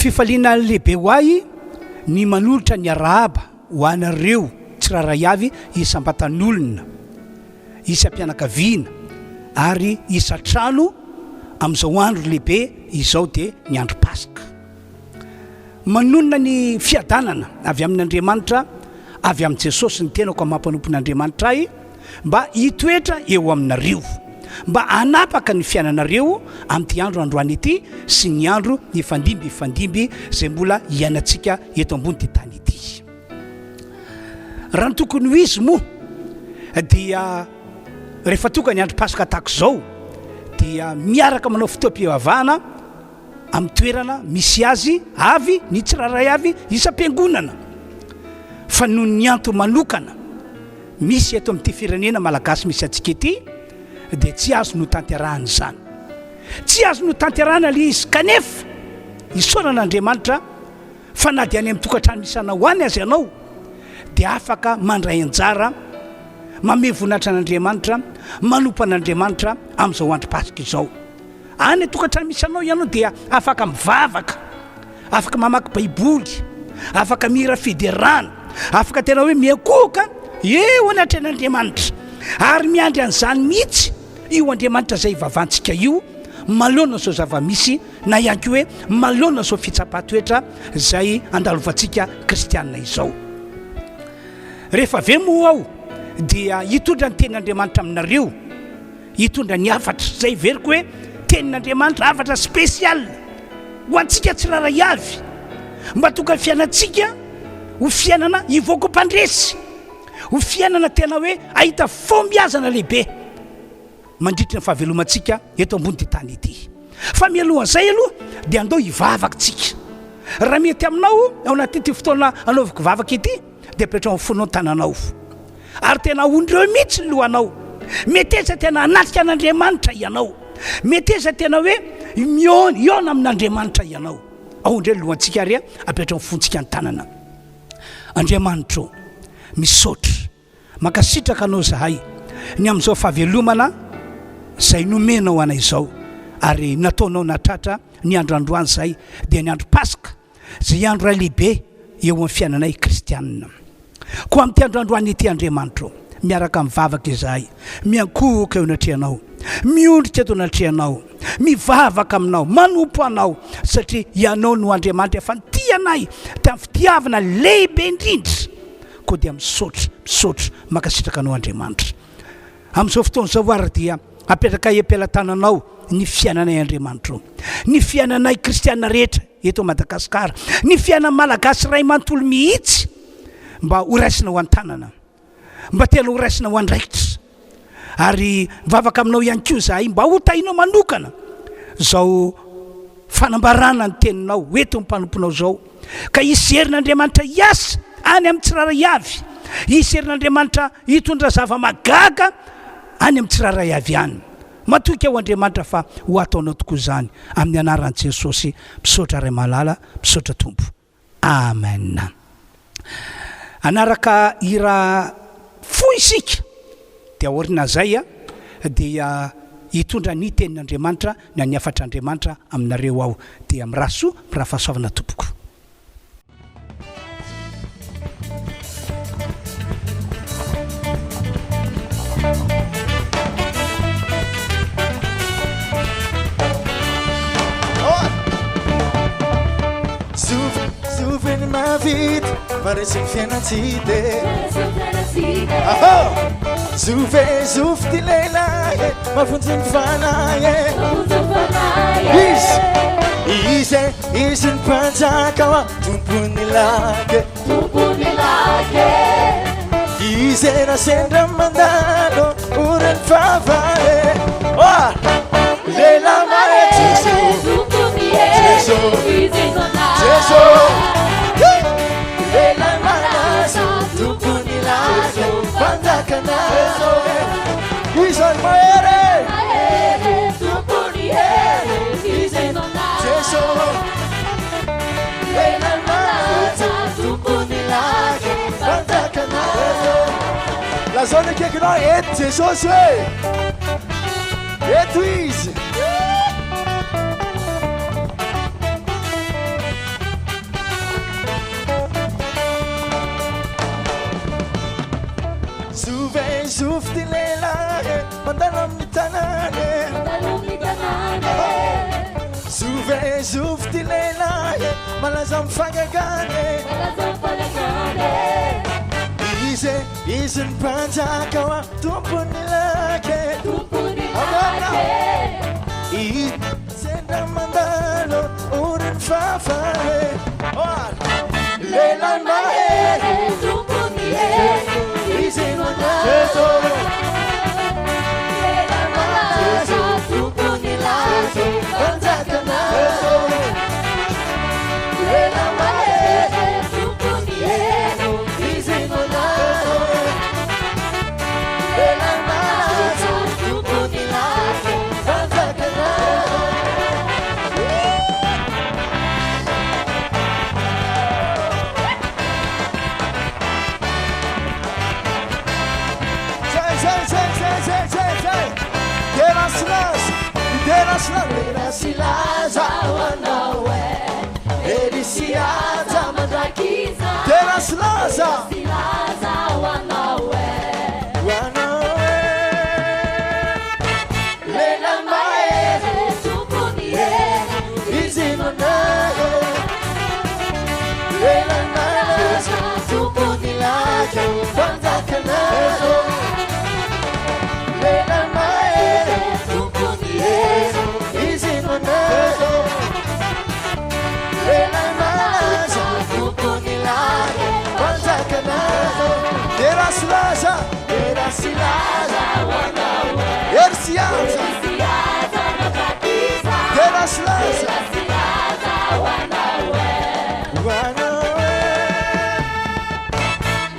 Fifaliana lehibe ho ahy ny manolotra ny arahaba ho anareo tsirairay avy isam-batan'olona, isam-pianakaviana ary isan-trano amin'izao andro lehibe izao dia ny andro Paska. Manonona ny fiadanana avy amin'Andriamanitra avy amin'i Jesosy ny tenako amin'ny maha mpanompon'Andriamanitra ahy mba hitoetra eo aminareo, mba hanapaka ny fiainanareo amin'ity andro androany ity sy ny andro hifandimby hifandimby izay mbola hiainantsika eto ambony ity tany ity. Raha ny tokony ho izy moa dia rehefa tonga ny andro Paska tahaka izao dia miaraka manao fotoam-pivavahana amin'ny toerana misy azy avy ny tsirairay avy isam-piangonana fa noho ny antony manokana misy eto amin'ity firenena malagasy misy antsika ity dia tsy azo notanterahana izany. Tsy azo notanterahana ilay izy kanefa isaorana Andriamanitra fa na dia any amin'ny tokantrano misy anao any aza ianao dia afaka mandray anjara mamehy voninahitra an'Andriamanitra, manompo an'Andriamanitra amin'izao andro Paska izao. Any an-tokantrano misy anao ianao dia afaka mivavaka, afaka mamaky Baiboly, afaka mihira fiderana, afaka tena hoe miankohoka eo anatrehan'Andriamanitra. Ary miandry an'izany mihitsy io Andriamanitra izay ivavantsika io manoloana izao zava-misy na ihany koa hoe manoloana izao fitsapan-toetra izay andalovantsika kristiana izao. Rehefa avy eo moa aho dia hitondra ny tenin'Andriamanitra aminareo. Hitondra ny hafatra izay heveriko hoe tenin'Andriamanitra, hafatra spécial ho antsika tsirairay avy, mba tonga ny fiainantsika ho fiainana hivoaka ho mpandresy, ho fiainana tena hoe hahita fahombiazana lehibe mandritry ny fahavelomantsika eto ambony ity tany ity. Fa mialohan'izay aloha dia andao hivavaka tsika. Raha mety aminao ao anatin'ity fotoana anaovako vavaka ity dia apetraho amin'ny fonao ny tananao. Ary tena ondreo mihitsy ny lohanao. Meteza tena hanatrika an'Andriamanitra ianao. Meteza tena hoe mihaona, hihaona amin'Andriamanitra ianao. Ao indray ny lohantsika ary apetraho ny fontsika ny tanana. Andriamanitro ô, misaotra, mankasitraka Anao izahay ny amin'izao fahavelomana izay nomenao anay izao ary nataonao nahatratra ny andro androany izay dia ny andro Paska. Izay andro iray lehibe eo amin'ny fiainanay kristianina. Koa amin'ity andro androany ity, Andriamanitra ô, miaraka mivavaka izahay, miankohoka eo anatrehanao, miondrika eto anatrehanao, mivavaka aminao, manompo anao, satria Ianao no Andriamanitra efa nitia anay tamin'ny fitiavana lehibe indrindra. Koa dia misaotra, misaotra, mankasitraka anao Andriamanitra. Amin'izao fotoana izao ary dia apetrakay am-pelatananao ny fiainanay Andriamanitra ô. Ny fiainanay kristiana rehetra eto Madagasikara, ny fiainan'ny Malagasy iray manontolo mihitsy mba ho raisina ho an-tanana, mba tena ho raisina ho andraikitra. Ary mivavaka aminao ihany koa izahay mba ho tahinao manokana izao fanambarana ny teninao ho eto amin'ny mpanomponao izao. Ka hisy herin'Andriamanitra hiasa any amin'ny tsirairay avy. Hisy herin'Andriamanitra hitondra zava-mahagaga any amin'ny tsirairay avy any. Matoky aho Andriamanitra fa ho ataonao tokoa izany amin'ny anaran'i Jesosy. Misaotra Ray malala, misaotra Tompo. Amen. Hanaraka hira fohy isika dia aorian'izay dia hitondra ny tenin'Andriamanitra na ny hafatr'Andriamanitra aminareo aho. Dia mirary soa, mirary fahasoavana tompoko. Zovy ny mahavita Mandresy ny fiainantsika e Aho Zovy e zovy ty lehilahy e Mahavonjy ny fanahy e Izy Izy e izy ny mpanjaka wa Tompon'ny laka e Tompon'ny laka e Izy e raha sendra mandalo Oran'ny fahavalo e Oh Lehilahy mahay Jeso Jeso Jeso Lehilahy malaza Tompon'ny laka Mpanjakana Izy ny mahery Tompon'ny hery Jeso Lehilahy malaza Tompon'ny laka Mpanjakana Lazao ny akaikinao eto Jesosy hoe Eto izy. Zovy e zovy ty lehilahy e, malaza amin'ny fagagana e. Malaza amin'ny fagagana e. Izy e, izy ny mpanjaka hoa, tompon'ny laky e. Tompon'ny laky e. Izy sendra mandalo, orin'ny fafa e. Lehilahy mahery, tompon'ny hery, izy no anarany. Lehilahy malaza, tompon'ny laky, mpanjakanao. Lehilahy mahery, tompon'ny hery, izy no anarany. Lehilahy malaza, tompon'ny laky, mpanjakanao. Zay, zay, zay, zay, zay, zay, zay. Dera sy laza, dera sy laza, dera sy laza ho anao e. Hery sy haja mandrakizay. Dera sy laza. Sy laza ho anao e. Ho anao e. Lehilahy mahery. Tompon'ny hery. Izy no anao. Lehilahy malaza. Tompon'ny laza. Mpanjakanao. Lehilahy mahery. Tompon'ny hery. Izy no anao. Lehilahy malaza. Tompon'ny laza. Mpanjakanao. Dera sy laza. Dera sy laza ho anao. Hery sy haja. Dera sy laza. Ho anao e.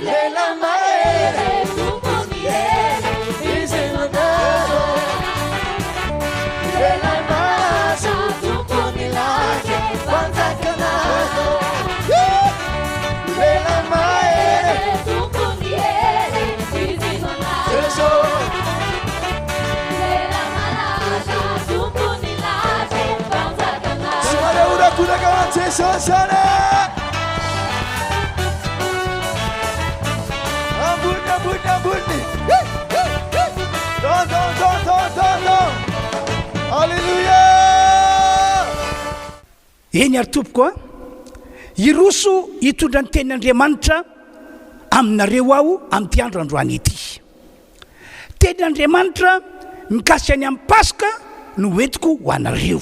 Lehilahy mahery. Izy no anao. Lehilahy malaza. Tompon'ny laza. Mpanjakanao. Lehilahy mahery. Jesosy. Somary ahorakoraka ho an'i Jesosy any e. Ambony, ambony, ambony. Don, don, don, don, don, don. Alléluia. Eny ary tompoko a, hiroso hitondra ny tenin'Andriamanitra aminareo aho amin'ity andro androany ity. Tenin'Andriamanitra mikasika ny amin'ny Paska no hoentiko ho anareo.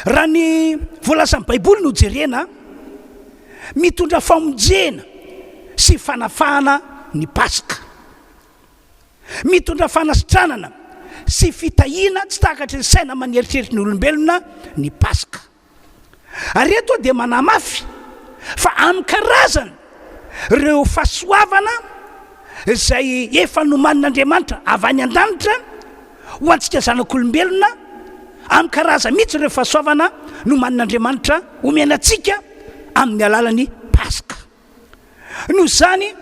Raha ny voalazan'ny Baiboly no jerena, mitondra famonjena sy fanafahana ny Paska. Mitondra fanasitranana sy fitahiana tsy takatry ny saina aman'eritreritry ny olombelona ny Paska. Ary eto aho dia manamafy fa amin'ny karazany ireo fahasoavana izay efa nomanin'Andriamanitra avy any an-danitra ho antsika zanak'olombelona, amin'ny karazany mihitsy ireo fahasoavana nomanin'Andriamanitra omena antsika amin'ny alalan'ny Paska. Noho izany,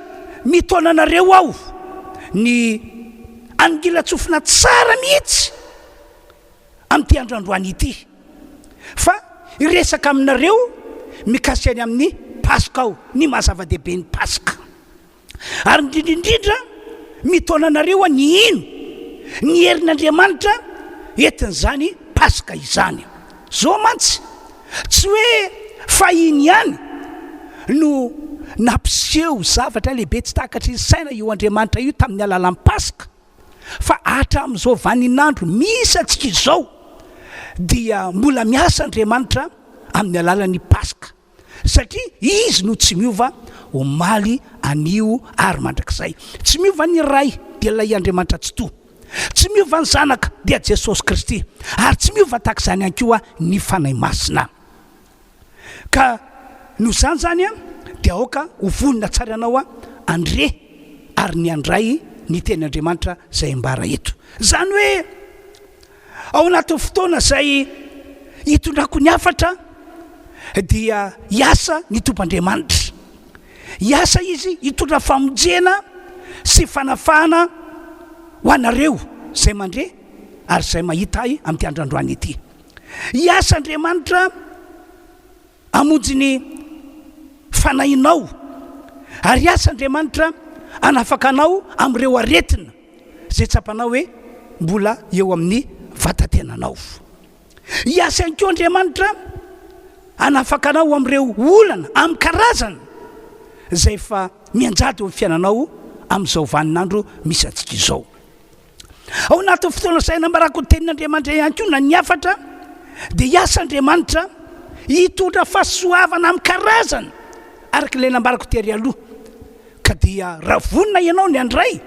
mitaona anareo aho ny hanongilan-tsofina tsara mihitsy amin'ity andro androany ity, fa hiresaka aminareo mikasika ny amin'ny Paska aho, ny maha zava-dehibe ny Paska. Ary indrindra indrindra, mitaona anareo aho ny hino ny herin'Andriamanitra entin'izany Paska izany. Izao mantsy, tsy hoe fahiny ihany no nampiseho zavatra lehibe tsy takatry ny saina io Andriamanitra io tamin'ny alalan'ny Paska, fa hatramin'izao vaninandro misy antsika izao dia mbola miasa Andriamanitra amin'ny alalan'ny Paska, satria Izy no tsy miova omaly, anio ary mandrakizay. Tsy miova ny Ray, dia ilay Andriamanitra Tsitoha. Tsy miova ny Zanaka, dia Jesosy Kristy. Ary tsy miova tahaka izany ihany koa ny Fanahy Masina. Ka noho izany izany dia aoka ho vonona tsara ianao handre ary ny handray ny teny Andriamanitra izay ambara eto. Izany hoe ao anatin'ny fotoana izay hitondrako ny hafatra dia hiasa ny Tompo Andriamanitra. Hiasa Izy hitondra famonjena sy fanafahana ho anareo izay mandre ary izay mahita ahy amin'ity andro androany ity. Hiasa Andriamanitra hamonjy ny fanahinao, ary hiasa Andriamanitra hanafaka anao amin'ireo aretina izay tsapanao hoe mbola eo amin'ny vatatenanao. Hiasa ihany koa Andriamanitra hanafaka anao amin'ireo olana amin'ny karazany izay efa mianjady eo amin'ny fiainanao amin'izao vaninandro misy antsika izao. Ao anatin'ny fotoana izay anambarako ny tenin'Andriamanitra ihany koa na ny hafatra dia hiasa Andriamanitra hitondra fahasoavana amin'ny karazany araka ilay nambarako tery aloha. Ka dia raha vonona ianao ny handray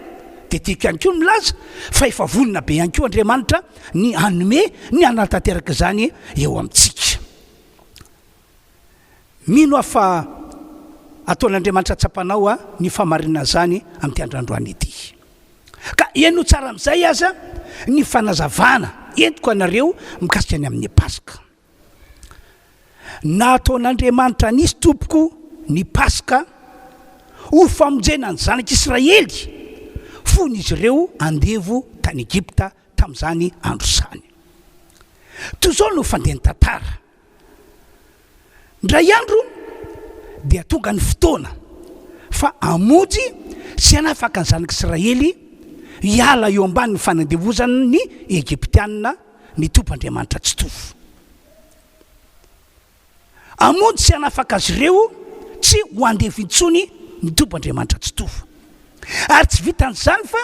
dia tiako ihany koa ny milaza fa efa vonona be ihany koa Andriamanitra ny hanome ny hanatanteraka izany eo amintsika. Mino aho fa ataon'Andriamanitra tsapanao ny fahamarinan'izany amin'ity andro androany ity. Ka henoy tsara amin'izay aza ny fanazavana entiko anareo mikasika ny amin'ny Paska. Nataon'Andriamanitra nisy tompoko ny Paska ho famonjena ny zanak'Israely fony izy ireo andevo tany Egypta tamin'izany andro izany. Toy izao no fandehan'ny tantara. Indray andro dia tonga ny fotoana fa hamonjy sy hanafaka ny zanak'Israely hiala eo ambanin'ny fanandevozan'ny Egyptiana ny Tompo Andriamanitra Tsitoha. Hamonjy sy hanafaka azy ireo tsy ho andevo intsony ny Tompo Andriamanitra Tsitoha. Ary tsy vitan'izany fa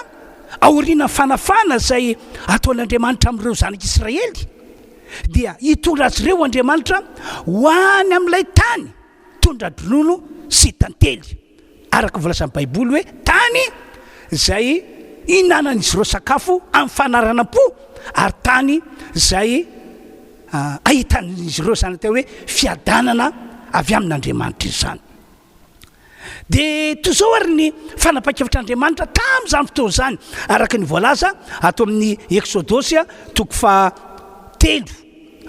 aorian'ny fanafahana izay ataon'Andriamanitra amin'ireo zanak'Israely, dia hitondra azy ireo Andriamanitra ho any amin'ilay tany tondra-dronono sy tantely, araka ny voalazan'ny Baiboly hoe tany izay ihinanan'izy ireo sakafo amin'ny fanaranam-po ary tany izay ahitan'izy ireo izany atao hoe fiadanana avy amin'Andriamanitra izany. Dia toy izao ary ny fanapahan-kevitr'Andriamanitra tamin'izany fotoana izany, araka ny voalaza ato amin'ny Eksodosy toko fahatelo.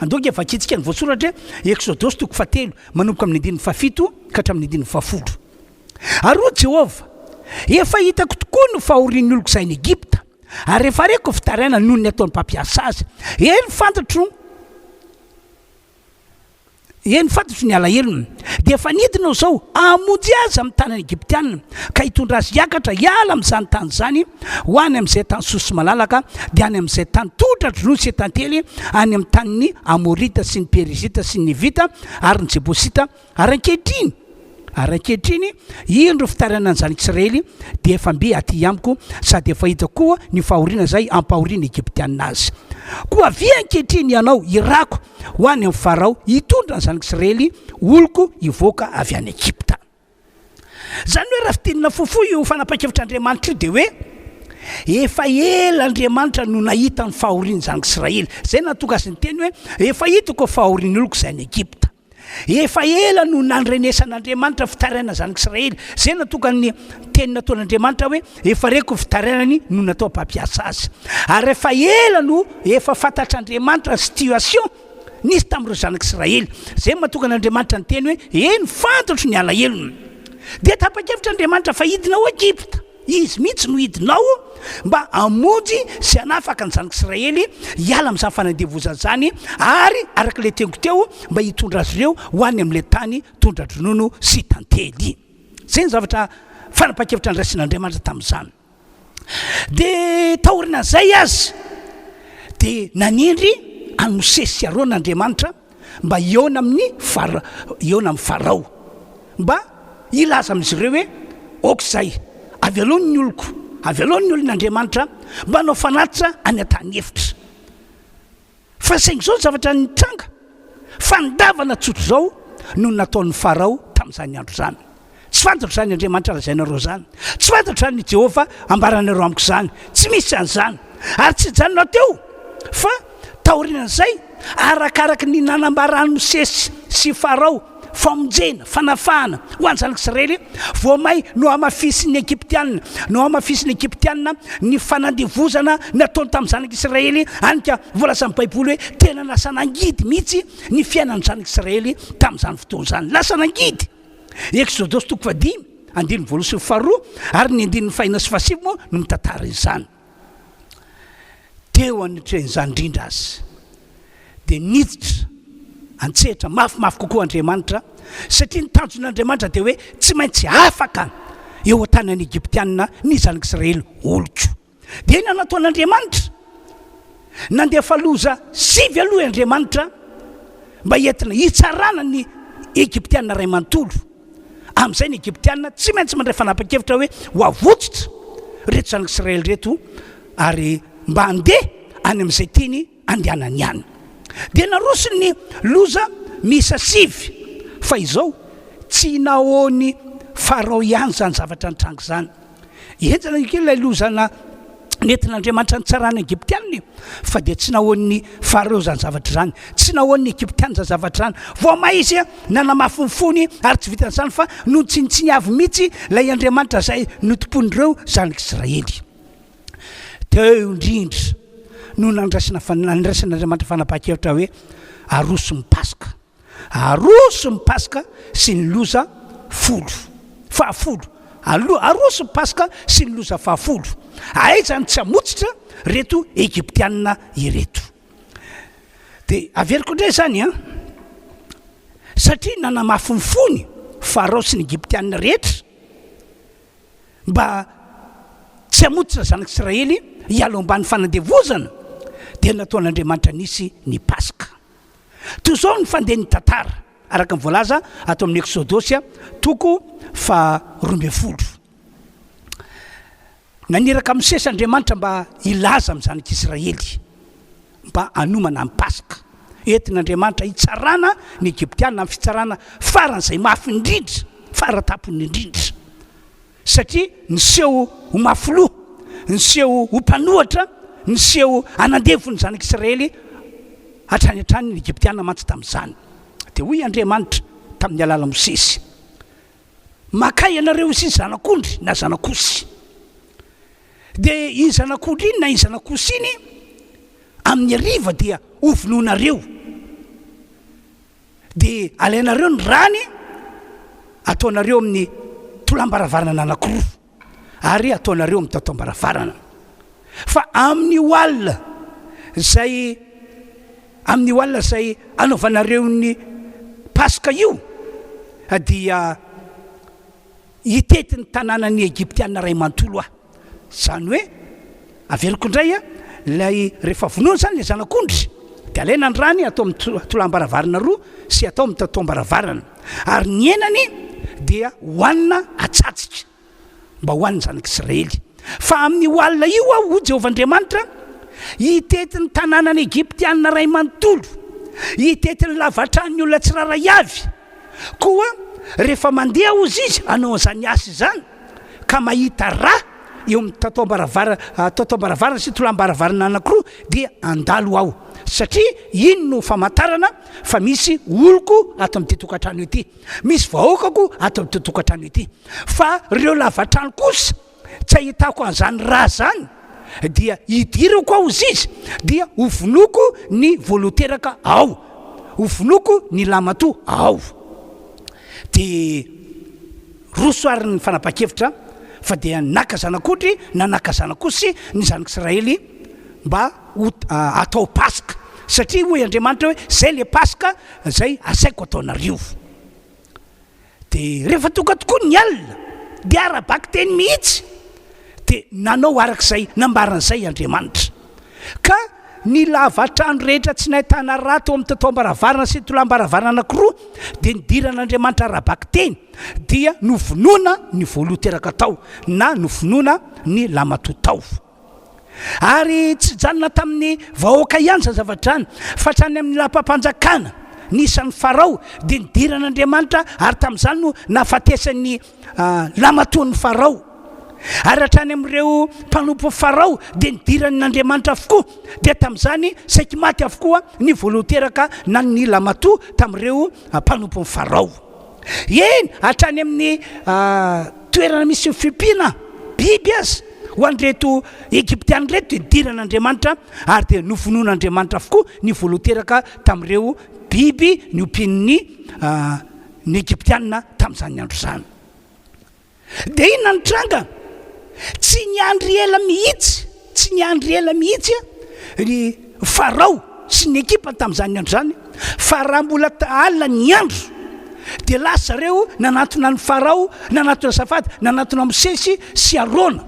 Andao ange vakintsika ny voasoratra hoe Eksodosy toko fahatelo, manomboka amin'ny andininy fahafito ka hatramin'ny andininy fahafolo. Ary hoy Jehovah, Efa hitako tokoa ny fahorian'ny oloko izay any Egypta, ary efa reko ny fitarainany noho ny ataon'ny mpampiasa azy. Eny, fantatro Eny, fantatro ny alahelony. Dia efa nidina aho izao hamonjy azy amin'ny tanan'ny Egyptiana, ka hitondra azy hiakatra hiala amin'izany tany izany ho any amin'izay tany soa sy malalaka, dia any amin'izay tany tondra-dronono sy tantely, any amin'ny tanin'ny Amorita sy ny Perizita sy ny Hivita ary ny Jebosita. Ary ankehitriny, ary ankehitriny, indro fitarainan'ny zanak'Israely dia efa mby aty amiko, sady efa hitako koa ny fahoriana izay ampahorian'ny Egyptiana azy. Koa avia ankehitriny ianao, irako ho any amin'i Farao, hitondra ny zanak'Israely oloko hivoaka avy any Egypta. Izany hoe raha fintinina fohifohy io fanapahan-kevitr'Andriamanitra io dia hoe, efa ela Andriamanitra no nahita ny fahorian'ny zanak'Israely. Izay no nahatonga azy niteny hoe, efa hitako ny fahorian'ny oloko izay any Egypta. Efa ela no nandrenesan'Andriamanitra fitarainana zanak'Israely. Izay no nahatonga ny teny nataon'Andriamanitra hoe, Efa reko ny fitarainany no natao mpampiasa azy. Ary efa ela no efa fantatr'Andriamanitra ny situation nisy tamin'ireo zanak'Israely. Izay no mahatonga an'Andriamanitra niteny hoe, Eny, fantatro ny alahelony. Dia tapa-kevitra Andriamanitra fa hidina ao Egypta. Izy mihitsy no hidina ao mba hamonjy sy hanafaka ny zanak'Israely hiala amin'izany fanandevozana izany, ary, araka ilay teniko teo, mba hitondra azy ireo ho any amin'ilay tany tondra-dronono sy tantely. Izay ny zavatra fanapahan-kevitra niraisin'Andriamanitra tamin'izany. Dia taorian'izay aza, dia nanendry an'i Mosesy sy Arona Andriamanitra mba hihaona amin'ny Fara, hihaona amin'i Farao. Mba hilaza amin'izy ireo hoe, Aoka izay, avelao ny oloko, avelao ny olon'Andriamanitra mba hanao fanatitra any an-tany efitra. Fa saingy izao ny zavatra nitranga, fandavana tsotra izao no nataon'i Farao tamin'izany andro izany. Tsy fantatro izany Andriamanitra lazainareo izany. Tsy fantatro izany Jehovah ambaranareo amiko izany. Tsy misy an'izany. Ary tsy nijanona teo fa taorian'izay, arakaraky ny nanambaran'i Mosesy sy Farao famonjena, fanafahana ho an'ny zanak'Israely, vao may nohamafisin'ny Egyptiana, nohamafisin'ny Egyptiana ny fanandevozana nataony tamin'ny zanak'Israely, any ka voalazan'ny Baiboly hoe tena lasa nangidy mihitsy ny fiainan'ny zanak'Israely tamin'izany fotoana izany. Lasa nangidy! Eksodosy toko fahadimy, andininy voalohany sy ny faharoa ary ny andininy fahena sy fahasivy moa no mitantara izany. Teo anatrehan'izany indrindra aza dia niditra an-tsehatra mafimafy kokoa Andriamanitra, satria ny tanjon'Andriamanitra dia hoe tsy maintsy afaka eo an-tanan'ny Egyptiana ny zanak'Israely oloko. Dia inona no nataon'Andriamanitra? Nandefa loza sivy aloha Andriamanitra mba entina hitsarana ny Egyptiana iray manontolo. Amin'izay ny Egyptiana tsy maintsy mandray fanapan-kevitra hoe ho avotsitra ireto zanak'Israely ireto ary mba handeha any amin'izay tiany andehanany any. Dia narosony ny loza miisa sivy, fa izao tsy nahoan'i Farao ihany izany zavatra nitranga izany. Henjana kely ilay loza nentin'Andriamanitra nitsarana Egyptiana e, fa dia tsy nahoan'ny Farao izany zavatra izany, tsy nahoan'ny Egyptiana izany zavatra izany. Vao may izy nanamafy ny fony, ary tsy vitan'izany fa notsinontsiniaviny avy mihitsy ilay Andriamanitra izay notompoin'ireo zanak'Israely. Teo indrindra no nandraisana nandraisan'Andriamanitra fanapahan-kevitra hoe aroso ny Paska. Aroso ny Paska sy ny loza folo. Fahafolo. Aloha, aroso ny Paska sy ny loza fahafolo. Aiza no tsy hamotsitra reto Egyptiana ireto. Dia averiko indray izany an. Satria nanamafy ny fony Farao sy ny Egyptiana rehetra mba tsy hamotsitra zanak'Israely hiala ao ambany fanandevozana, dia nataon'Andriamanitra nisy ny Paska. Toy izao ny fandehan'ny tantara, araka ny voalaza ato amin'ny Eksodosy toko faha-12. Naniraka Mosesy Andriamanitra mba hilaza amin'ny zanak'Israely mba hanomana ny Paska. Entin'Andriamanitra hitsarana ny Egyptiana amin'ny fitsarana faran'izay mafy indrindra, fara-tampony indrindra. Satria niseho ho mafy loha, niseho ho mpanohatra, niseho hanandevo ny zanak'Israely hatrany hatrany ny Egyptiana mantsy tamin'izany. Dia hoy Andriamanitra tamin'ny alalan'i Mosesy, Makà ianareo izy zanak'ondry na zanak'osy. Dia iny zanak'ondry iny na iny zanak'osy iny, amin'ny hariva dia hovonoinareo. Dia alainareo ny rany, ataonareo amin'ny tolam-baravarana anankiroa, ary ataonareo amin'ny taotaom-baravarana. Fa amin'io alina izay, amin'io alina izay anaovanareo ny Paska io, dia Hitety ny tanànan'ny Egyptiana iray manontolo aho. Izany hoe, averiko indray, ilay rehefa vonoina izany ilay zanak'ondry, dia alaina ny rany atao amin'ny tolam-baravarana roa sy atao amin'ny tataom-baravarana. Ary ny henany dia hohanina atsatsika, mba hohanin'ny zanak'Israely. Fa amin'io alina io aho, hoy Jehovah Andriamanitra, hitety ny tanànan'ny Egyptiana iray manontolo, hitety ny lavatranon'ny olona tsirairay avy. Koa rehefa mandeha hozy izy hanao an'izany asa izany, ka mahita ra eo amin'ny tataom-baravara, tataom-baravarana sy tolam-baravarana anankiroa, dia handalo aho, satria iny no famantarana fa misy oloko ato amin'ity tokantrano ity, misy vahoakako ato amin'ity tokantrano ity. Fa ireo lavatrano kosa, tsy ahitako an'izany ra izany, dia hidirako ao izy, dia hovonoiko ny voalohan-teraka ao, hovonoiko ny lahimatoa ao. Dia roso ary ny fanapahan-kevitra fa dia naka zanak'ondry na naka zanak'osy ny zanak'Israely mba ho atao Paska, satria hoy Andriamanitra hoe, izay ilay Paska izay asaiko ataonareo. Dia rehefa tonga tokoa ny alina, dia ara-bakiteny mihitsy, dia nanao araka izay nambaran'izay Andriamanitra. Ka ny lavatrano rehetra tsy nahitana rà teo amin'ny totoam-baravarana sy tolam-baravarana anankiroa, dia nidiran'Andriamanitra ara-bakiteny, dia novonoina ny voaloha teraka tao, na novonoina ny lamatoa tao. Ary tsy nijanona tamin'ny vahoaka ihany izany zavatra izany, fa hatrany amin'ny lapam-panjakana nisy an'i Farao dia nidiran'Andriamanitra, ary tamin'izany no nahafatesan'ny lamatoan'i Farao. Ary hatrany amin'ireo mpanompon'i Farao dia nidiran'Andriamanitra avokoa, dia tamin'izany saiky maty avokoa ny voalohan-teraka na ny lamatoa tamin'ireo mpanompon'i Farao. Eny, hatrany amin'ny toerana misy ny fiompiana biby aza, ho an'ireto Egyptiana ireto dia nidiran'Andriamanitra ary dia novonoin'Andriamanitra avokoa ny voalohan-teraka tamin'ireo biby niompian'ny ny Egyptiana tamin'izany andro izany. Dia inona no tranga? Tsy niandry ela mihitsy, tsy niandry ela mihitsy ry Farao sy ny ekipany tamin'izany andro izany, fa raha mbola alina ny andro, dia lasa zareo nanantona an'i Farao, nanantona azafady, nanantona Mosesy sy Arona.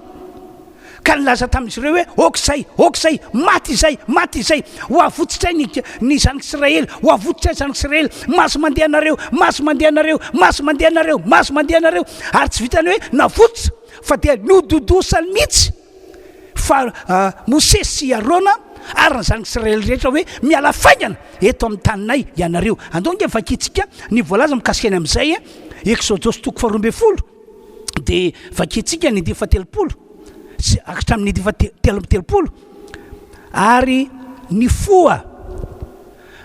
Ka nilaza tamin'izy ireo hoe, Aoka izay, aoka izay, maty izay, maty izay, ho avotsotray ny, ny zanak'Israely, ho avotsotray ny zanak'Israely, mahazo mandeha nareo, mahazo mandeha nareo, mahazo mandeha nareo, mahazo mandeha nareo. Ary tsy vitan'ny hoe navotsotra, fa dia nododosany mihitsy fa Mosesy sy i Arona ary ny zanak'Israely rehetra hoe, Miala faingana eto amin'ny taninay ianareo. Andao ange vakintsika ny voalaza mikasika ny amin'izay, Eksodosy toko faharoa ambin'ny folo. dia vakintsika ny andininy fahatelopolo sy hatramin'ny andininy fahatelo amby telopolo ary nifoha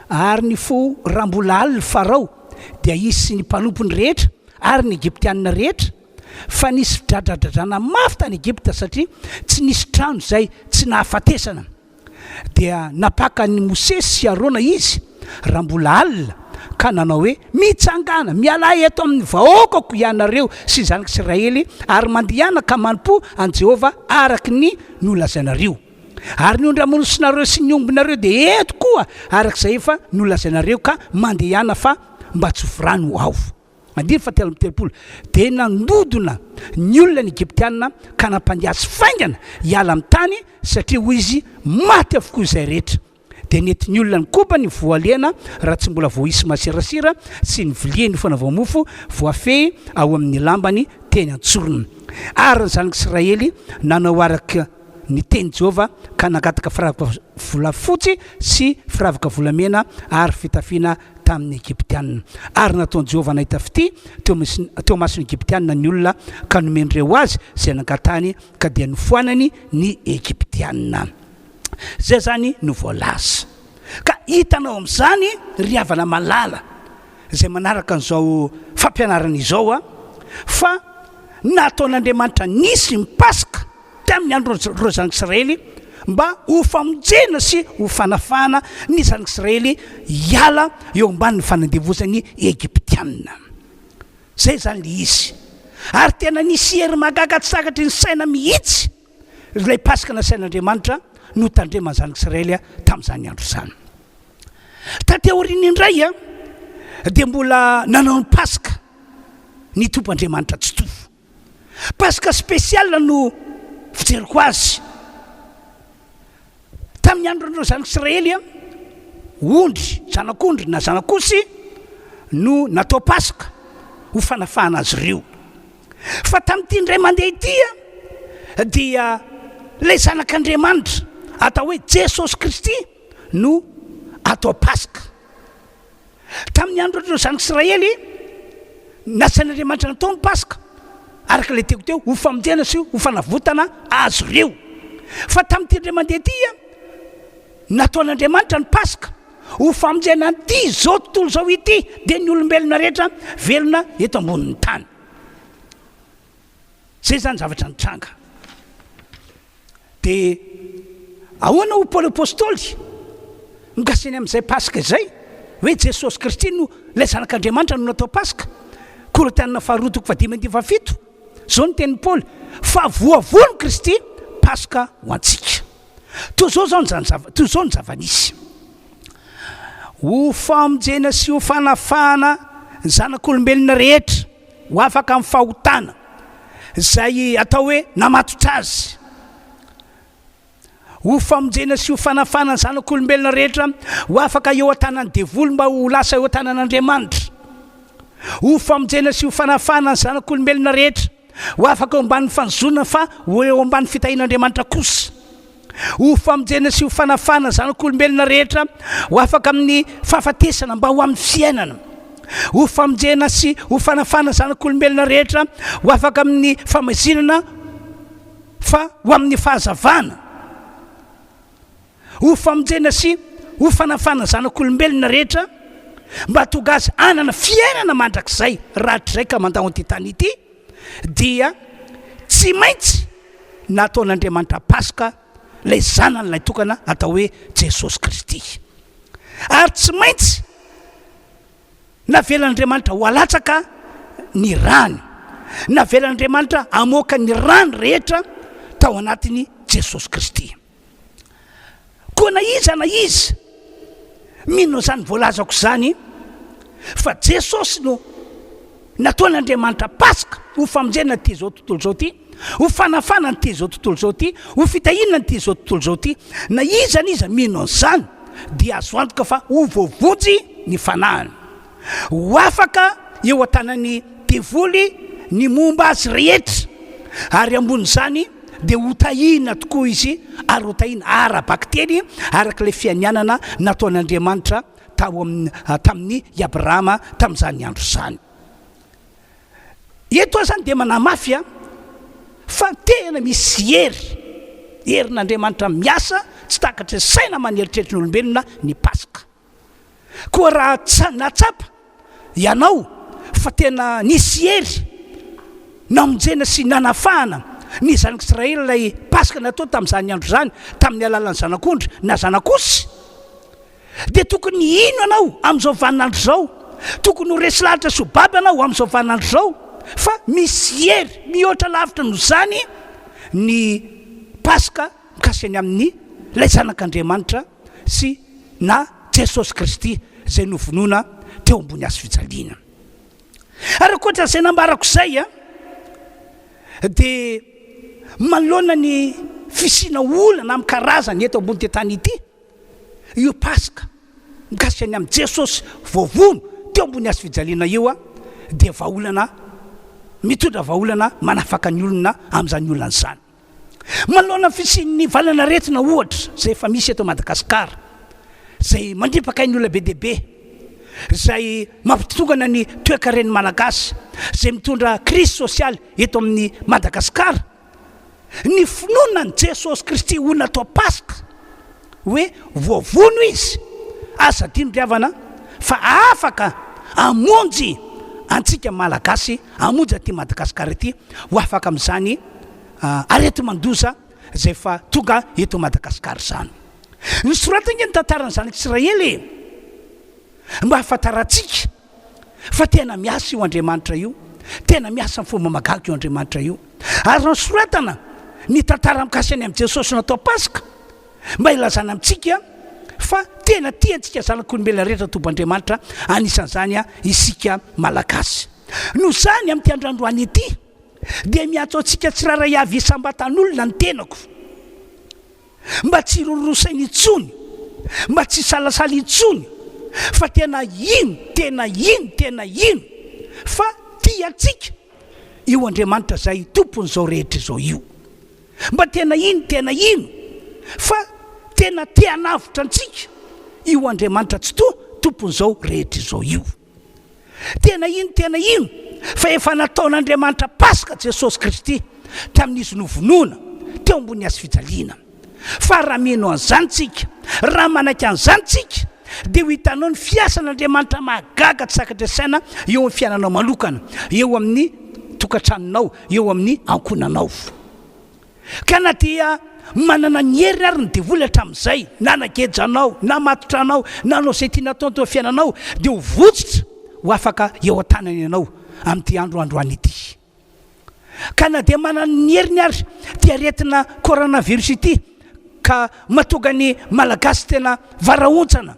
ary nifoha raha mbola alina Farao dia izy sy ny mpanompony rehetra ary ny Egyptianina rehetra fa nisy fidradradradrana mafy tany Egypta satria tsy nisy trano izay tsy nahafatesana. Dia nampaka an'i Mosesy sy Arona izy, raha mbola alina, ka nanao hoe, Mitsangàna, mialà eto amin'ny vahoakako ianareo sy ny zanak'Israely, ary mandehana ka manompoa an'i Jehovah araka ny nolazainareo. Ary ny ondry aman'osinareo sy ny ombinareo dia eto koa, araka izay efa nolazainareo, ka mandehana fa mba tsofy rano aho. Andininy fahatelo amby 30, Dia nandodona ny olona ny Egyptiana ka nampandeha azy faingana hiala amin'ny tany, satria hoy izy, Maty avokoa izay rehetra. Dia nentin'ny olona ny kobany voalena raha tsy mbola voaisy masirasira sy ny vilia nofana voamofo voafehy ao amin'ny lambany teny an-tsorony. Ary ny zanak'Israely nanao araka ny tenin'i Jehovah ka nangataka firavaka volafotsy sy firavaka volamena ary fitafiana tamin'ny Egyptiana. Ary nataon'i Jehovah nahita fitia teo teo imason'ny Egyptiana ny olona, ka nomen'ireo azy izay nangatahany, ka dia nofoanany ny Egyptiana. Izay izany no voalaza. Ka hitanao amin'izany, ry havana malala, izay manaraka an'izao fampianarana izao, fa nataon'Andriamanitra nisy ny Paska, Tamin'ny andron'ireo zanak'Israely, mba ho famonjena sy ho fanafahana ny zanak'Israely hiala eo ambanin'ny fanandevozan'ny Egyptiana. Izay izany ilay izy. Ary tena nisy hery mahagaga tsy takatry ny saina mihitsy ilay Paska nasain'Andriamanitra notandreman'ny zanak'Israely tamin'izany andro izany. Taty aoriana indray dia mbola nanao ny Paska ny Tompo Andriamanitra Tsitoha. Paska spécial no fijeriko azy. Tamin'ny andron'ireo zanak'Israely, ondry, zanak'ondry na zanak'osy no natao Paska ho fanafahana azy ireo. Fa tamin'ity indray mandeha ity dia ilay Zanak'Andriamanitra atao hoe Jesosy Kristy no atao Paska. Tamin'ny andron'ireo zanak'Israely, nasain'Andriamanitra natao ny Paska, araka ilay teko teo, ho famonjena sy ho fanavotana azy ireo. Fa tamin'ity indray mandeha ity, nataon'Andriamanitra ny Paska ho famonjena an'ity izao tontolo izao ity, dia ny olombelona rehetra velona eto ambonin'ny tany. Izay izany zavatra nitranga. Dia ahoana hoy Paoly Apostoly mikasika ny amin'izay Paska izay, hoe Jesosy Kristy no ilay Zanak'Andriamanitra no natao Paska? Korintianina faharoa toko fahadimy andininy fahafito, izao ny tenin'i Paoly, fa voavono Kristy Paska ho antsika. Toy izao izao ny zany toy izao ny zava-nisy. Ho famonjena sy ho fanafahana ny zanak'olombelona rehetra ho afaka amin'ny fahotana izay atao hoe namatotra azy, ho famonjena sy ho fanafahana ny zanak'olombelona rehetra ho afaka eo an-tanan'ny devoly mba ho lasa eo an-tanan'Andriamanitra, ho famonjena sy ho fanafahana ny zanak'olombelona rehetra ho afaka eo ambanin'ny fanozonana fa ho eo ambany fitahian'Andriamanitra kosa. Ho famonjena sy ho fanafahana zanak'olombelona rehetra ho afaka amin'ny fahafatesana mba ho amin'ny fiainana. Ho famonjena sy ho fanafahana zanak'olombelona rehetra ho afaka amin'ny famaizinana fa ho amin'ny fahazavana. Ho famonjena sy ho fanafahana zanak'olombelona rehetra mba hahatonga azy hanana fiainana mandrakizay rahatrizay ka mandao an'ity tany ity dia tsy maintsy nataon'Andriamanitra Paska ilay Zanany lahitokana atao hoe Jesosy Kristy. Ary tsy maintsy navelan'Andriamanitra ho alatsaka ny rany. Navelan'Andriamanitra hamoaka ny rany rehetra tao anatin'i Jesosy Kristy. Koa na iza na iza mino an'izany voalazako izany fa Jesosy no nataon'Andriamanitra Paska ho famonjena ity izao tontolo izao ity. Ho fanafana an'ity izao tontolo izao ity, ho fitahiana an'ity izao tontolo izao ity. Na iza n'iza mino an'izany dia azo antoka fa ho voavonjy ny fanahiny. Ho afaka eo an-tanan'ny devoly ny momba azy rehetra, ary ambonin'izany dia hotahiana tokoa izy ary hotahiana ara-bakiteny araka ilay fianianana nataon'Andriamanitra tao amin'ny tamin'i Abrahama tamin'izany andro izany. Eto aho izany dia manamafy fa tena misy hery, herin'Andriamanitra miasa tsy takatry ny saina aman'eritreritry ny olombelona ny Paska. Koa raha nahatsapa ianao fa tena nisy hery namonjena sy nanafahana ny zanak'Israely ilay Paska natao tamin'izany andro izany tamin'ny alalan'ny zanak'ondry na zanak'osy, dia tokony hino ianao amin'izao vaninandro izao, tokony ho resy lahatra sy ho babo ianao amin'izao vaninandro izao fa misy hery mihoatra lavitra noho izany ny Paska mikasika ny amin'ny ilay Zanak'Andriamanitra sy na Jesosy Kristy izay novonoina teo ambony hazo fijaliana. Ary ankoatra izay nambarako izay dia manoloana ny fisiana olana amin'ny karazany eto ambony tany ity, io Paska mikasika ny amin'i Jesosy voavono teo ambony hazo fijaliana io dia vahaolana mitondra vahaolana manafaka ny olona amin'izany olana izany. Manoloana ny fisian'ny valanaretina ohatra izay efa misy eto Madagasikara, izay mandripaka ny olona be dia be, izay mampitongana ny toekaren'ny Malagasy, izay mitondra crise sosialy eto amin'ny Madagasikara, ny finoana an'i Jesosy Kristy ho natao Paska, hoe voavono Izy, aza adino ry havana fa afaka hamonjy antsika Malagasy, hamonjy an'ity Madagasikara ity ho afaka amin'izany areti-mandoza izay efa tonga eto Madagasikara izany. Nosoratana ange ny tantaran'ny zanak'Israely e! Mba hahafantarantsika fa tena miasa io Andriamanitra io, tena miasa amin'ny fomba mahagaga io Andriamanitra io. Ary nosoratana ny tantara mikasika ny amin'i Jesosy natao Paska mba hilazana amintsika fa tena tia antsika zanak'olombelona rehetra Tompo Andriamanitra, anisan'izany isika Malagasy. Noho izany amin'ity andro androany ity dia miantso antsika tsirairay avy isam-batan'olona ny tenako mba tsy hirorosaina intsony, mba tsy hisalasala intsony fa tena hino, tena hino, tena hino fa tia antsika io Andriamanitra izay Tompon'izao rehetra izao io. Mba tena hino, tena hino fa tena te hanavotra antsika io Andriamanitra Tsitoha Tompon'izao rehetra izao io. Tena hino, tena hino fa efa nataon'Andriamanitra Paska Jesosy Kristy tamin'izy novonoina teo ambony hazo fijaliana. Fa raha mino an'izany tsika, raha manaiky an'izany tsika, dia ho hitanao ny fiasan'Andriamanitra mahagaga tsy takatry ny saina eo amin'ny fiainanao manokana, eo amin'ny tokantranonao, eo amin'ny ankohonanao. Ka na dia manana ny heriny ary ny devoly hatramin'izay, na nageja anao, na matotra anao, na hanao izay tiany hatao teo amin'ny fiainanao, dia ho votsotra ho afaka eo an-tanany ianao amin'ity andro androany ity. Ka na dia manana ny heriny ary ity aretina coronavirus ity, ka mahatonga ny Malagasy tena varahontsana,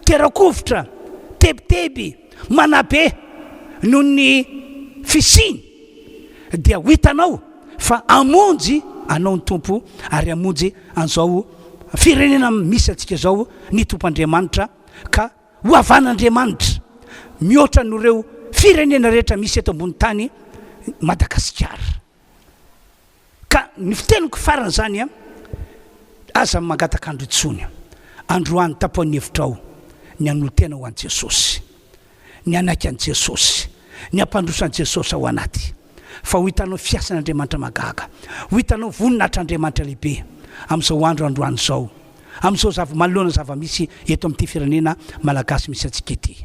tera-kovitra, tebiteby, manabe noho ny fisiany, dia ho hitanao fa hamonjy anao ny Tompo ary hamonjy an'izao firenena misy antsika izao ny Tompo Andriamanitra ka ho havan'Andriamanitra mihoatra noho ireo firenena rehetra misy eto ambony tany Madagasikara. Ka ny fiteniko farany izany an, aza mangataka andro intsony, androany tapohan'ny hevitrao ny hanolo-tena ho an'i Jesosy, ny hanaiky an'i Jesosy, ny hampandroso an'i Jesosy ao anaty, fa ho hitanao fiasan'Andriamanitra mahagaga, ho hitanao voninahitr'Andriamanitra lehibe amin'izao andro androany izao, amin'izao zava-manoloana zava-misy eto amin'ity firenena malagasy misy antsika ity.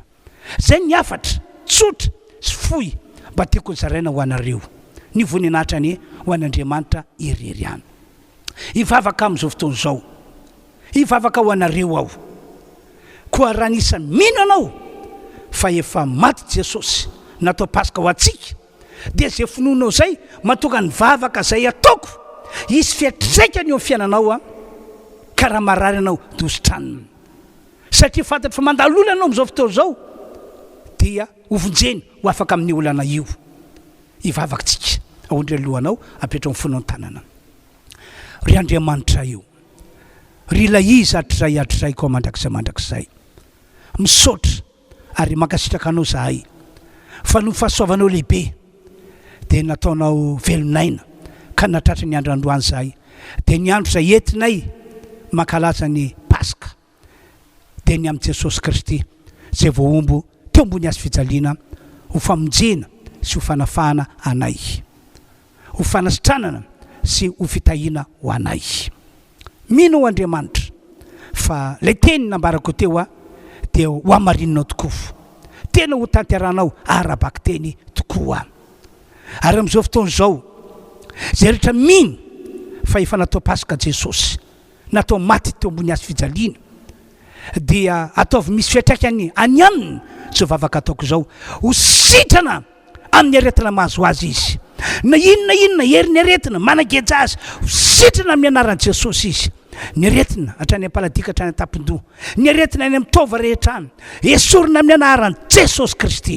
Izay ny hafatra tsotra sy fohy mba tiako hozaraina ho anareo. Ny voninahitra anie ho an'Andriamanitra irery ihany. Hivavaka amin'izao fotoana izao. Hivavaka ho anareo aho. Koa raha ny isan'ny mino anao fa efa maty Jesosy natao Paska ho antsika dia izay finoanao izay mahatonga ny vavaka izay ataoko hisy fiantraikany eo amin'ny fiainanao ka raha marary ianao dia hositranina. Satria fantatro fa mandalo olana ianao amin'izao fotoana izao, dia hovonjeny ho afaka amin'io olana io. Hivavaka tsika. Aondreho ny lohanao, apetraho ny fonao ny tanana. Ry Andriamanitra io, ry Ilay Izy hatrizay hatrizay koa mandrakizay mandrakizay. Misaotra ary mankasitraka Anao izahay fa noho ny fahasoavanao lehibe dia nataonao velon'aina ka nahatratra ny andro androany izahay dia ny andro izay entinay mankalaza ny Paska dia ny amin'i Jesosy Kristy izay voahombo teo ambony hazo fijaliana ho famonjena sy ho fanafahana anay, ho fanasitranana sy ho fitahiana ho anay. Mino aho Andriamanitra fa ilay teny nambarako teo aho dia ho hamarininao tokoa. Tena ho tanterahanao ara-bakiteny tokoa. Ary amin'izao fotoana izao, izay rehetra mino fa efa natao Paska Jesosy, natao maty teo ambony hazo fijaliana, dia ataovy misy fiantraikany any aminy izao vavaka ataoko izao, ho sitrana amin'ny aretina mahazo azy izy. Na inona inona herin'ny aretina manageja azy, ho sitrana amin'ny anaran'i Jesosy izy. Ny aretina hatrany am-paladia ka hatrany an-tampon-doha, ny aretina any amin'ny taova rehetra any, esorina amin'ny anaran'i Jesosy Kristy.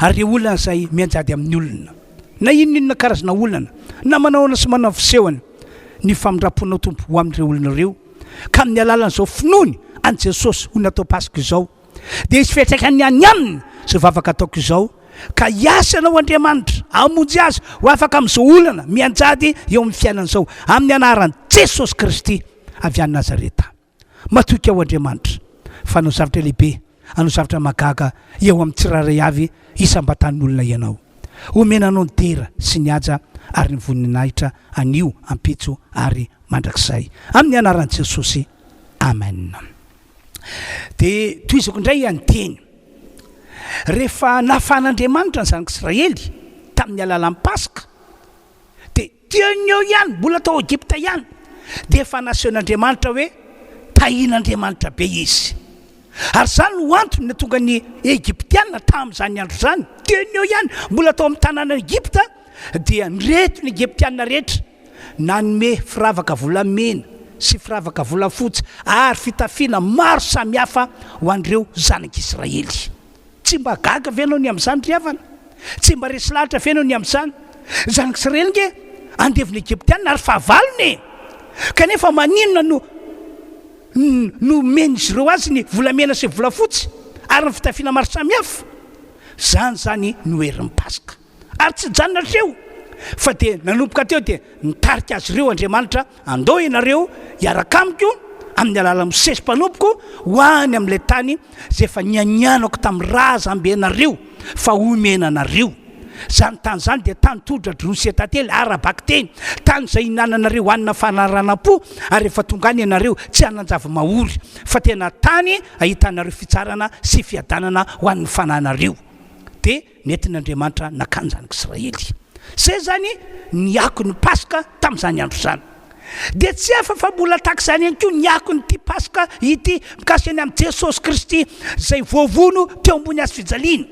Ary ireo olana izay mianjady amin'ny olona, na inona inona karazana olana, na manao ahoana sy manao fisehony, ny famindram-ponao Tompo ho amin'ireo olona ireo, ka amin'ny alalan'izao finoany an'i Jesosy ho natao Paska izao, dia hisy fiantraikany any aminy izao vavaka ataoko izao, ka hiasa Ianao Andriamanitra, hamonjy azy ho afaka amin'izao olana mianjady eo amin'ny fiainany izao, amin'ny anaran'i Jesosy Kristy avy any Nazareta. Matoky aho Andriamanitra fa hanao zavatra lehibe, hanao zavatra mahagaga eo amin'ny tsirairay avy isam-batan'olona Ianao. Omena Anao ny dera sy ny haja ary ny voninahitra anio, ampitso ary mandrakizay. Amin'ny anaran'i Jesosy. Amen. Dia tohizako indray ny teny. Rehefa nafahan'Andriamanitra ny zanak'Israely tamin'ny alalan'ny Paska, dia teo no eo ihany, mbola tao Egypta ihany, dia efa nasehon'Andriamanitra hoe tahin'Andriamanitra be izy. Ary izany no antony nahatonga ny Egyptiana tamin'izany andro izany, teo no eo ihany, mbola tao amin'ny tanànan'i Egypta, dia nireto ny Egyptiana rehetra, nanome firavaka volamena sy firavaka volafotsy ary fitafiana maro samihafa ho an'ireo zanak'Israely. Tsy mba gaga ve ianao ny amin'izany ry havana? Tsy mba resy lahatra ve ianao ny amin'izany? Ny zanak'Israely ange andevon'ny Egyptiana ary fahavalony e! Kanefa maninona no nomen'izy ireo azy ny volamena sy volafotsy ary ny fitafiana maro samihafa? Izany izany no herin'ny Paska. Ary tsy nijanona hatreo, fa dia nanomboka teo dia nitarika azy ireo Andriamanitra, Andao ianareo hiaraka amiko amin'ny alalan'i Mosesy mpanompoko ho any amin'ilay tany izay efa nianianako tamin'ny razambenareo fa homena anareo. Izany tany izany dia tany todra-dronono sy tantely ara-bakiteny, tany izay hihinananareo hanina fanaranam-po, ary rehefa tonga any ianareo tsy hanan-java-mahory, fa tena tany ahitanareo fitsarana sy fiadanana ho an'ny fanahinareo. Dia Nentin'Andriamanitra nankany zanak'Israely. Izay izany ny akon'ny Paska tamin'izany andro izany. Dia tsy hafa fa mbola tahaka izany ihany koa ny akon'ity Paska ity mikasika ny amin'i Jesosy Kristy izay voavono teo ambony hazo fijaliana.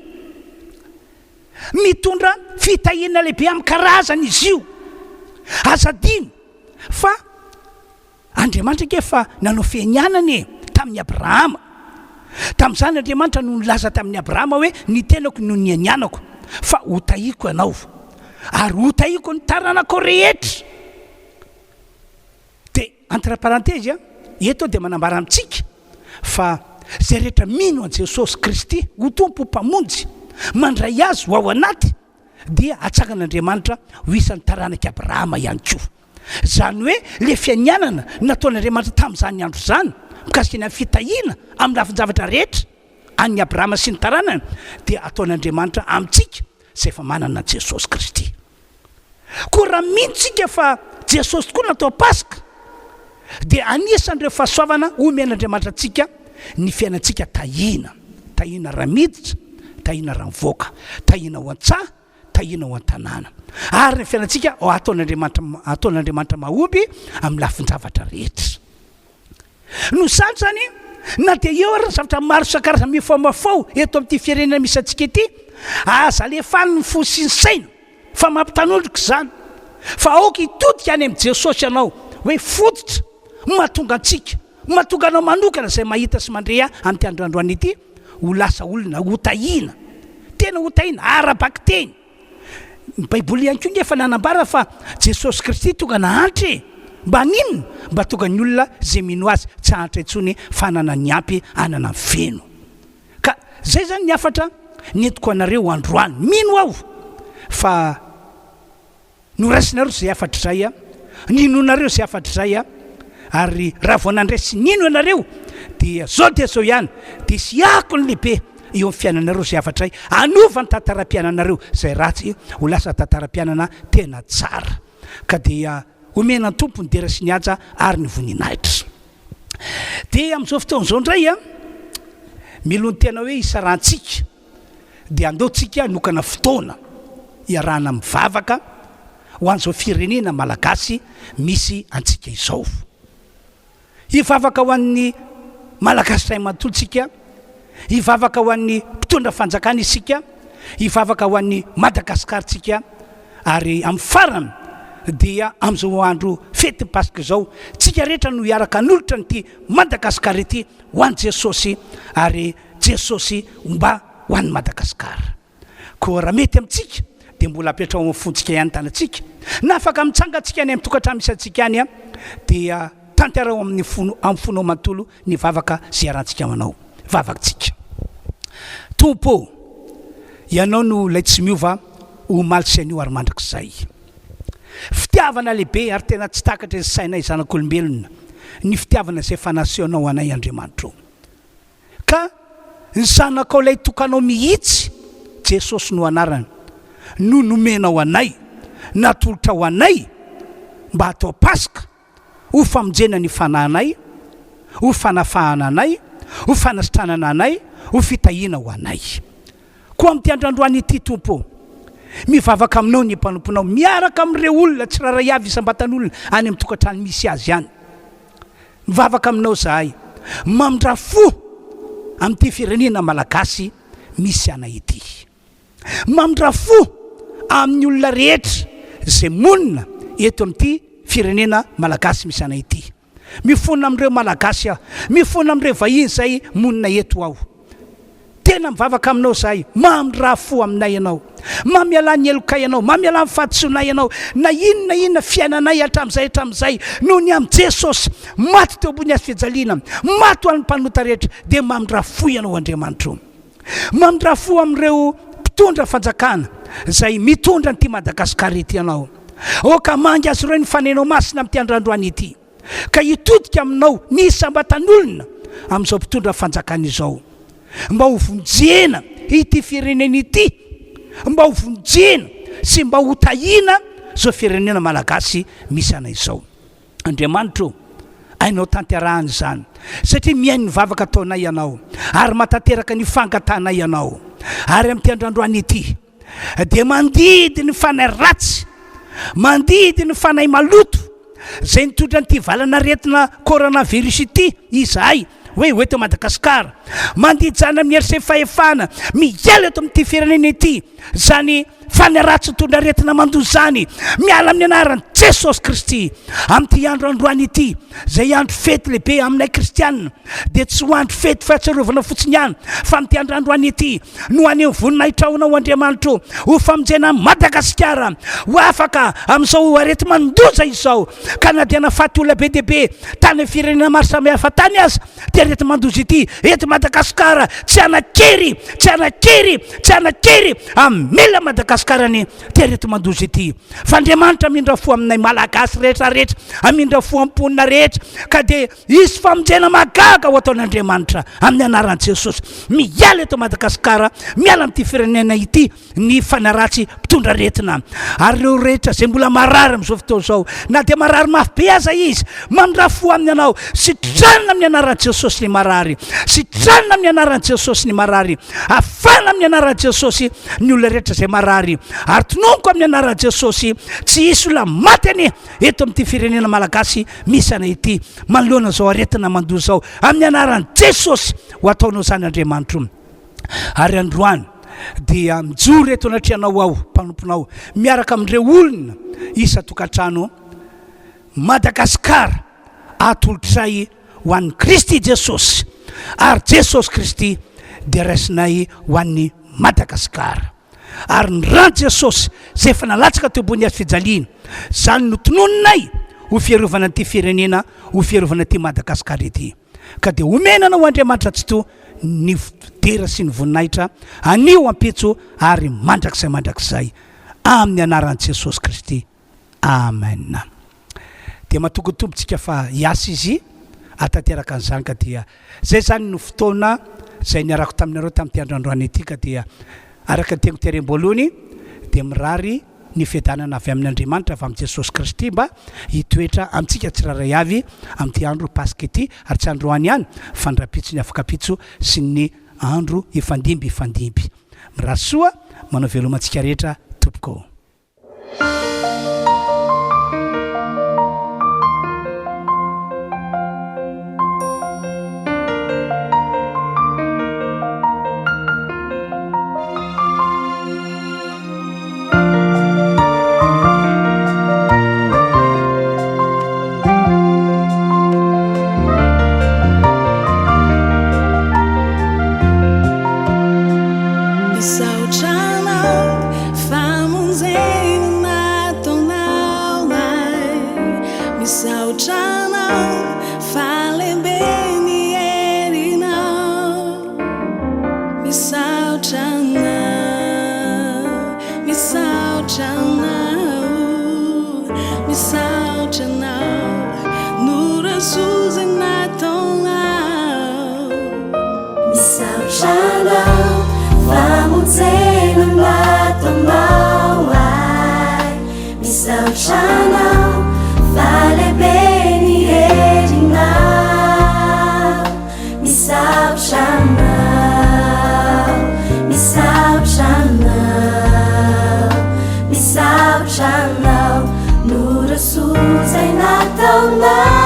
Mitondra fitahiana lehibe amin'ny karazany izy io. Aza adino fa Andriamanitra ange efa nanao fianianana e, tamin'i Abrahama. Tamin'izany Andriamanitra no nilaza tamin'i Abrahama hoe, Ny tenako no nianianako, fa hotahiko ianao, ary hotahiko ny taranakao rehetra. Dia entre parenthèse, eto aho dia manambara amintsika fa izay rehetra mino an'i Jesosy Kristy ho Tompo Mpamonjy, mandray Azy ho ao anaty, dia hatsangan'Andriamanitra ho isan'ny taranak'i Abrahama ihany koa. Izany hoe ilay fianianana nataon'Andriamanitra tamin'izany andro izany mikasika ny amin'ny fitahiana amin'ny lafin-javatra rehetra an'i Abrahama sy ny taranany dia ataon'Andriamanitra amintsika izay efa manana an'i Jesosy Kristy. Koa raha mino tsika fa Jesosy tokoa natao Paska dia anisan'ireo fahasoavana omen'Andriamanitra antsika ny fiainantsika tahiana, tahiana raha miditra, tahiana raha mivoaka, tahiana ao an-tsaha, tahiana ao an-tanàna. Ary ny fiainantsika ao ataon'Andriamanitra ataon'Andriamanitra mahomby amin'ny lafin-javatra rehetra. Noho izany izany, na dia eo ary ny zavatra maro isan-karazany mifamafao eto amin'ity firenena misy antsika ity, aza alefany ny fo sy ny saina fa mampitanondrika izany. Fa aoka hitodika any amin'i Jesosy ianao hoe fototra mahatonga antsika, mahatonga anao manokana izay mahita sy mandre ahy amin'ity andro androany ity, ho lasa olona ho tahiana, tena ho tahiana ara-bakiteny. Ny Baiboly ihany koa nge efa nanambara fa Jesosy Kristy tonga nahantra e! Mba haninona? Mba tonga ny olona izay mino Azy tsy hahantra intsony fa hanana ny ampy, hanana ny feno. Ka izay izany ny hafatra nentiko anareo androany. Mino aho fa Noraisinareo izay hafatra izay, ninoanareo izay hafatra izay, ary raha vao nandray sy nino ianareo, dia izao dia izao ihany, dia hisy akony lehibe eo amin'ny fiainanareo izay hafatra izay, hanova ny tantaram-piainanareo izay ratsy ho lasa tantaram-piainana tena tsara. Ka dia omena ny Tompo ny dera sy ny haja ary ny voninahitra. Dia amin'izao fotoana izao indray, mialoha ny tena hoe hisarantsika, dia andao tsika hanokana fotoana hiarahana mivavaka ho an'izao firenena malagasy misy antsika izao. Hivavaka ho an'ny Malagasy ray manontolo tsika, hivavaka ho an'ny mpitondra fanjakana isika, hivavaka ho an'ny Madagascar tsika ary amin'ny farany dia amin'izao andro fetin'ny Paska izao tsika rehetra no hiaraka hanolotra an'ity Madagascar ity ho an'i Jesosy ary Jesosy mba ho an'i Madagascar. Koa raha mety amintsika dia mbola apetraho amin'ny fontsika ihany tanantsika, na afaka mitsanga tsika any amin'ny tokantrano misy antsika any dia tanteraho amin'ny fo amin'ny fonao manontolo ny vavaka izay iarahantsika manao. Vavakintsika. Tompo ô, Ianao no ilay tsy miova omaly sy anio ary mandrakizay. Fitiavana lehibe ary tena tsy takatry ny sainay zanak'olombelona ny fitiavana izay efa nasehonao anay Andriamanitra ô. Ka ny zanakao ilay tokanao mihitsy, Jesosy no anarany, no nomenao anay, natolotrao anay mba hatao Paska ho famonjena ny fanahinay, ho fanafahana anay, ho fanasitranana anay, ho fitahiana ho anay. Koa amin'ity andro androany ity, Tompo ô, mivavaka aminao ny mpanomponao, miaraka amin'ireo olona tsirairay avy isam-batan'olona any amin'ny tokantrano misy azy any. Mivavaka aminao zahay, mamindrà fo amin'ity firenena malagasy misy anay ity. Mamindrà fo amin'ny olona rehetra izay monina eto amin'ity firenena malagasy misy anay ity. Mifona amin'ireo malagasy aho, mifona amin'ireo vahiny izay monina eto aho. Tena mivavaka aminao izahay, mamindrà fo aminay Ianao. Mamelà ny helokay Ianao, mamelà ny fahadisoanay Ianao, na inona na inona fiainanay hatramin'izay hatramin'izay, noho ny amin'i Jesosy, maty teo ambony hazo fijaliana, maty ho an'ny mpanota rehetra, dia mamindrà fo Ianao Andriamanitro. Mamindrà fo amin'ireo mpitondra fanjakana izay mitondra an'ity Madagasikara ity Ianao. Aoka hamangy azy ireo ny Fanenao Masina amin'ity androandroany ity. ka hitodika aminao ny isam-batan'olona amin'izao mpitondra fanjakana izao, mba ho vonjena ity firenena ity, mba ho vonjena sy mba ho tahiana izao firenena malagasy misy anay izao. Andriamanitra ô, hainao tanterahana izany, satria mihaino ny vavaka ataonay Ianao, ary mahatanteraka ny fangatahanay Ianao. Ary amin'ity androandroany ity, dia mandidy ny fanahy ratsy, mandidy ny fanahy maloto izay nitondra an'ity valan'aretina coronavirus ity izahay hoe ho eto Madagasikara. Mandidy izany amin'ny hery sy fahefana miala eto amin'ity firenena ity izany fanahy ratsy nitondra aretina mandoza izany. Miala amin'ny anaran'i Jesosy Kristy amin'ity andro androany ity izay andro fety lehibe aminay kristianina dia tsy ho andro fety fahatsiarovana fotsiny ihany fa amin'ity andro androany ity no haneho voninahitra ho Anao Andriamanitro, ho famonjena an'i Madagasikara ho afaka amin'izao areti-mandoza izao, ka na dia nahafaty olona be dia be tany amin'ny firenena maro samihafa tany aza ity areti-mandoza ity, eto Madagasikara tsy hanan-kery, tsy hanan-kery, tsy hanan-kery hamela Madagasikara anie ity areti-mandoza ity. Fa Andriamanitra hamindra fo aminay Malagasy rehetra rehetra, hamindra fo amin'ny mponina rehetra, ka dia Hisy famonjena mahagaga ho ataon'Andriamanitra amin'ny anaran'i Jesosy. Miala eto Madagasikara, miala amin'ity firenena ity ny fanahy ratsy mpitondra aretina. Ary ireo rehetra izay mbola marary amin'izao fotoana izao, na dia marary mafy be aza izy, mamindrà fo aminy ianao, sitranina amin'ny anaran'i Jesosy ny marary, sitranina amin'ny anaran'i Jesosy ny marary, afana amin'ny anaran'i Jesosy ny olona rehetra izay marary. Ary tononiko amin'ny anaran'i Jesosy, tsy hisy olona maty anie eto amin'ity firenena malagasy misy anay ity manoloana izao aretina mandoa izao amin'ny anaran'i Jesosy ho ataonao izany Andriamanitro ary androany dia mijoro eto anatrehanao aho mpanomponao miaraka amin'ireo olona isan-tokantrano Madagasikara atolotray ho an'ny Kristy Jesosy ary Jesosy Kristy dia raisinay ho an'ny Madagasikara. Ary ny ran'i Jesosy izay efa nalatsaka teo ambony hazo fijaliana, izany no tononinay ho fiarovana an'ity firenena, ho fiarovana ity Madagasikara ity. Ka dia omena anao Andriamanitra Tsitoha ny dera sy ny voninahitra anio, ampitso ary mandrakizay mandrakizay. Amin'ny anaran'i Jesosy Kristy. Amen. Dia matoky ny Tompo tsika fa hiasa Izy hahatanteraka an'izany ka dia zay zany no fotoana zay niarako taminareo tamin'ity andro androany ity ka dia araka ny teniko tery am-boalohany dia mirary ny fiadanana avy amin' Andriamanitra avy amin'i Jesosy Kristy mba hitoetra amintsika tsirairay avy amin'ity andro Paska ity ary tsy androany ihany fa ny rahampitso ny afak'ampitso sy ny andro hifandimby hifandimby. Mirary soa, manao veloma antsika rehetra tompoko. Misaotra anao famonjena nataonao ahy. Misaotra anao fa lehibe ny herinao. Misaotra anao, misaotra anao, misaotra anao noho soa izay nataonao. Misaotra anao famonjena nataonao ahy. Misaotra anao fa lehibe ny herinao. Misaotra anao, misaotra anao, misaotra anao noho ireo soa izay nataonao.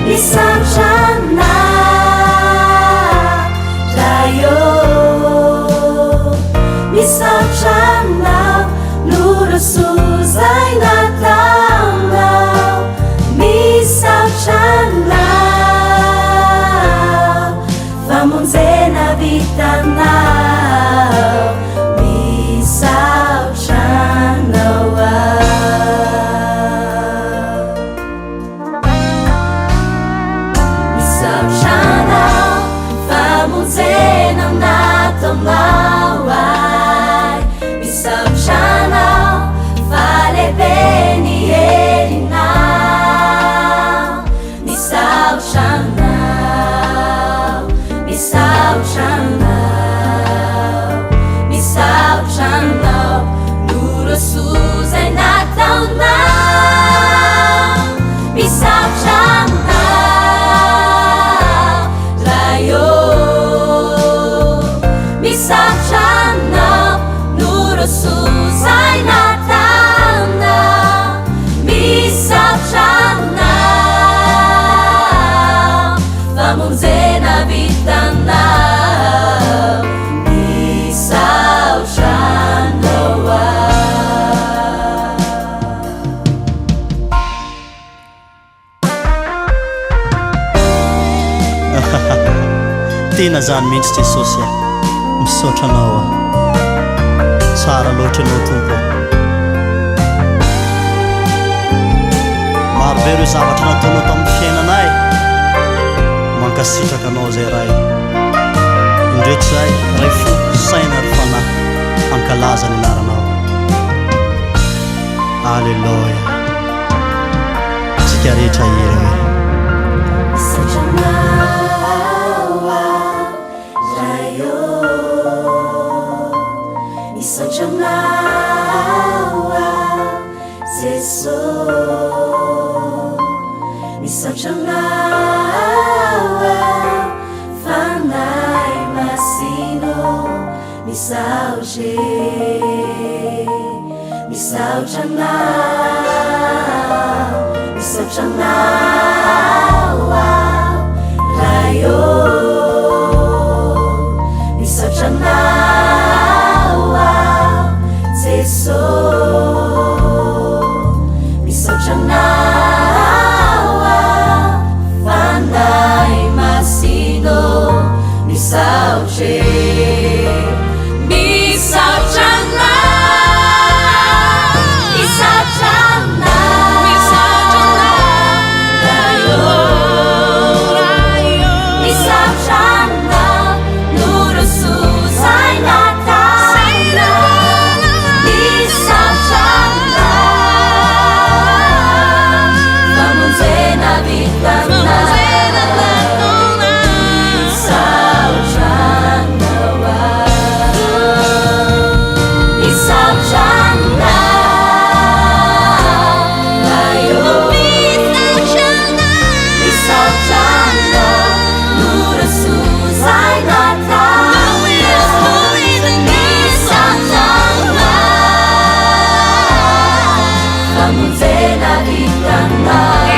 Misaotra anao, Ray ô. Misaotra anao noho ireo soa izay nataonao. Misaotra anao famonjena vitanao. Misaotra anao aho. Misaotra anao famonjena nataonao ahy. Misaotra anao fa lehibe ny herinao. Misaotra anao, misaotra anao, misaotra anao noho ireo soa izay nataonao. Misaotra anao, Ray ô. Misaotra anao noho ireo soa izay nataonao. Misaotra anao, famonjena vitanao. Misaotra anao aho. Tena zany mihitsy Jesosy a! Misaotra anao aho. Tsara loatra ianao Tompo. Maro be ireo zavatra nataonao tamin'ny fiainanay. Mankasitraka anao izay Ray. Indreto izahay, Ray fo, saina ary fanahy, hankalaza ny anaranao. Aleloia. Tsika rehetra hira hoe. Misaotra anao aho Ray ô. Misaotra anao aho Jeso. Misaotra anao aho Fanahy Masina ô. Misaotra e, misaotra anao, misaotra anao aho Ray ô, misaotra anao aho Jeso, misaotra anao aho Fanahy Masina ô, misaotra e. tena vitanao.